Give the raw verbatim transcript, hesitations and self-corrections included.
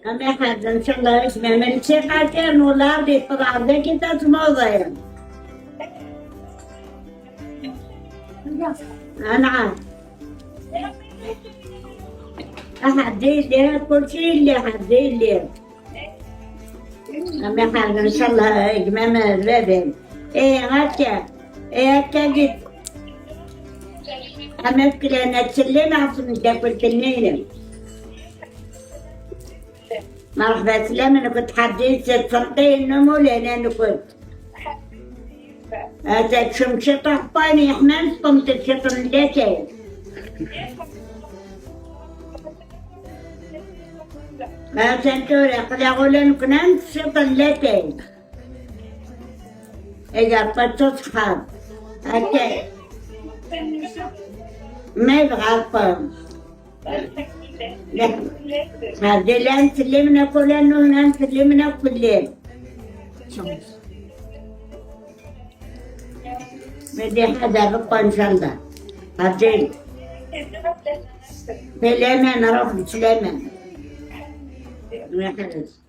Am iḥerz, ncallah, isem-im. Nečči xatir n ulard yeṭṭerɛed dagi tasmuḍi. Anɛam. Aḥerz yelli, kulci yelli, aḥerz yelli. Am iḥerz, ncallah, gma-m d baba-m. Eh, akka. Eh, akka git. Am afeklan ad tsellim ɣef tmeddakelt-nni. Merḥba, slam-nkent, ḥerz-it s tfenṭin n umulana-nkent. Ata teččem ciṭ aḥeṭṭan yeḥman, teṭṭumt ciṭ n latay. Atan tura, aql-aɣ ula nekni am ciṭ n latay. Iga ṭaṭṭa ṣṣḥab. Akka. Ma yebɣa Ṛebbi. Ḥerz-it, llan tlellimt akk ula nnuhna, tlellimt akk fell-i. Ma d iḥad Ṛebbi, ncallah. Ḥerz-it. Fell-am, ruḥ bselama. Ma yebɣa Ṛebbi.